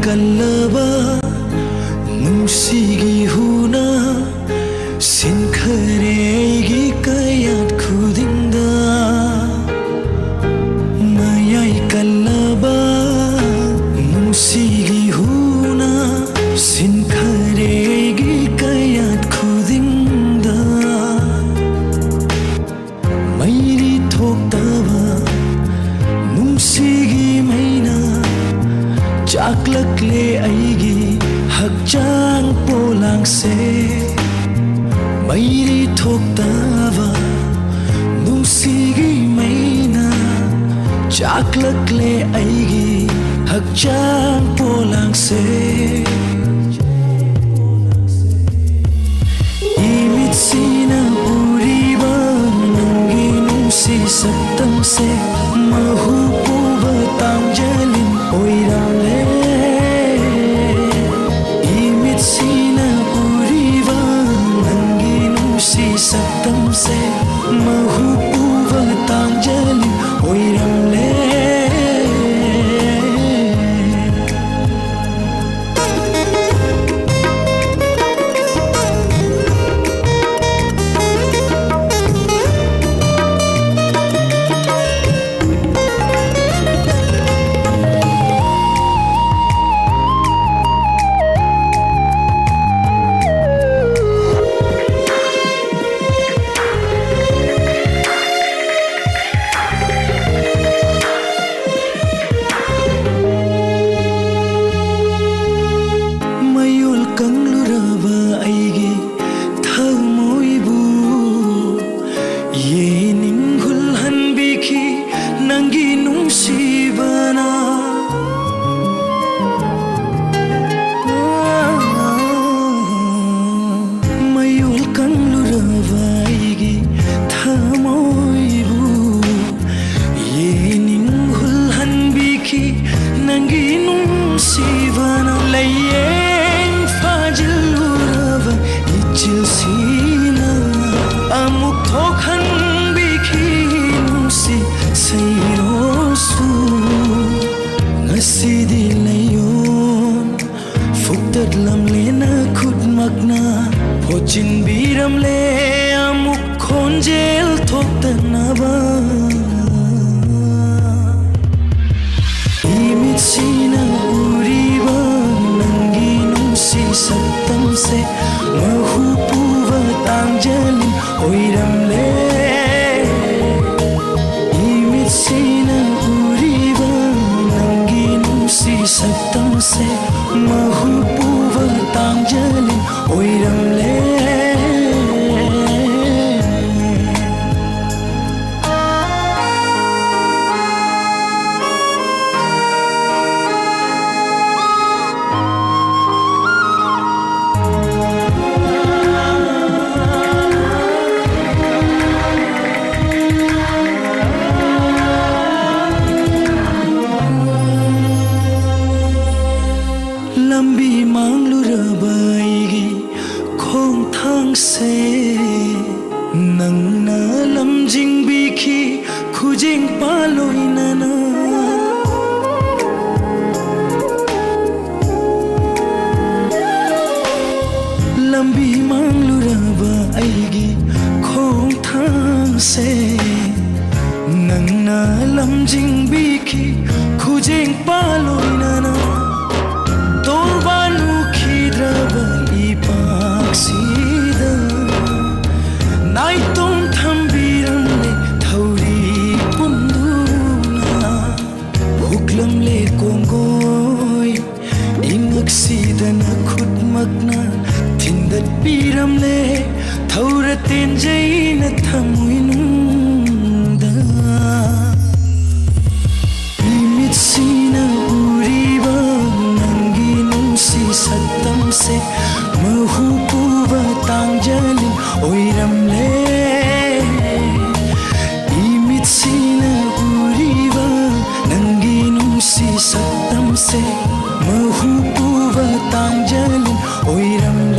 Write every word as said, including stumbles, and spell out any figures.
ꯀꯜꯂꯕ ꯅꯨꯡꯁꯤꯒꯤ ꯍꯨꯅ ꯁꯤꯟꯈꯔꯦ ꯑꯩꯒꯤ ꯀꯌꯥꯠ ꯈꯨꯗꯤꯡꯗ꯫ ꯃꯌꯥꯏ ꯀꯜꯂꯕ ꯅꯨꯡꯁꯤꯒꯤ ꯍꯨꯅ ꯁꯤꯟꯈꯔꯦ ꯑꯩꯒꯤ ꯀꯌꯥꯠ ꯈꯨꯗꯤꯡꯗ꯫ ꯃꯩꯔꯤ ꯊꯣꯛꯇꯕ ꯅꯨꯡꯁꯤꯒꯤ ꯃꯩꯅ ꯆꯥꯛꯂꯛꯂꯦ ꯑꯩꯒꯤ ꯍꯛꯆꯥꯡ ꯄꯣꯂꯥꯡꯁꯦ꯫ ꯃꯩꯔꯤ ꯊꯣꯛꯇꯕ ꯅꯨꯡꯁꯤꯒꯤ ꯃꯩꯅ ꯆꯥꯛꯂꯛꯂꯦ ꯑꯩꯒꯤ ꯍꯛꯆꯥꯡ ꯄꯣꯂꯥꯡꯁꯦ꯫ ꯏꯃꯤꯠꯁꯤꯅ ꯎꯔꯤꯕ ꯅꯪꯒꯤ ꯅꯨꯡꯁꯤ ꯁꯛꯇꯝꯁꯦ ꯃꯍꯨ ꯄꯨꯕ ꯇꯥꯡꯖꯂꯤꯡ ꯑꯣꯏꯔꯝꯂꯦ꯫ ꯏꯃꯤꯠꯁꯤꯅ ꯎꯔꯤꯕ ꯅꯪꯒꯤ ꯅꯨꯡꯁꯤ ꯁꯛꯇꯝꯁꯦ ꯃꯍꯨ ꯄꯨꯕ ꯇꯥꯡꯖꯂꯤꯡ ꯑꯣꯏꯔꯝꯂꯦ꯫ ꯁꯛꯇꯝꯁꯦ ꯃꯍꯨ ꯄꯨꯕ ꯇꯥꯡꯖꯂꯤꯡ ꯑꯣꯏꯔꯝꯂꯦ꯫ ꯂꯝꯕꯤ ꯃꯥꯡꯂꯨꯔꯕ ꯑꯩꯒꯤ ꯈꯣꯡꯊꯥꯡꯁꯦ ꯅꯪꯅ ꯂꯝꯖꯤꯡꯕꯤꯈꯤ ꯈꯨꯖꯤꯡ ꯄꯥꯜꯂꯣꯏꯅꯅ꯫ ꯂꯝꯕꯤ ꯃꯥꯡꯂꯨꯔꯕ ꯑꯩꯒꯤ ꯈꯣꯡꯊꯥꯡꯁꯦ ꯅꯪꯅ ꯂꯝꯖꯤꯡꯕꯤꯈꯤ ꯈꯨꯖꯦꯡ ꯄꯥꯜꯂꯣꯏꯅꯅ꯫ ꯇꯣꯔꯕꯥꯟ ꯎꯈꯤꯗ꯭ꯔꯕ ꯏꯄꯥꯛꯁꯤꯗ ꯅꯥꯏꯇꯣꯝ ꯊꯝꯕꯤꯔꯝꯂꯦ ꯊꯧꯔꯤ ꯄꯨꯝꯗꯨꯅ꯫ ꯍꯨꯛꯂꯝꯂꯦ ꯀꯣꯡꯒꯣꯏ ꯏꯉꯛꯁꯤꯗꯅ ꯈꯨꯠꯃꯛꯅ ꯊꯤꯟꯗꯠꯄꯤꯔꯝꯂꯦ ꯊꯧꯔ ꯇꯦꯟꯖꯩꯅ ꯊꯃꯣꯏꯅꯨꯡꯗ꯫ ꯏꯃꯤꯠꯁꯤꯅ ꯎꯔꯤꯕ ꯅꯪꯒꯤ ꯅꯨꯡꯁꯤ ꯁꯛꯇꯝꯁꯦ ꯃꯍꯨ ꯄꯨꯕ ꯇꯥꯡꯖꯂꯤꯡ ꯑꯣꯏꯔꯝꯂꯦ꯫ ꯏꯃꯤꯠꯁꯤꯅ ꯎꯔꯤꯕ ꯅꯪꯒꯤ ꯅꯨꯡꯁꯤ ꯁꯛꯇꯝꯁꯦ ꯃꯍꯨ ꯄꯨꯕ ꯇꯥꯡꯖꯂꯤꯡ ꯑꯣꯏꯔꯝꯂꯦ꯫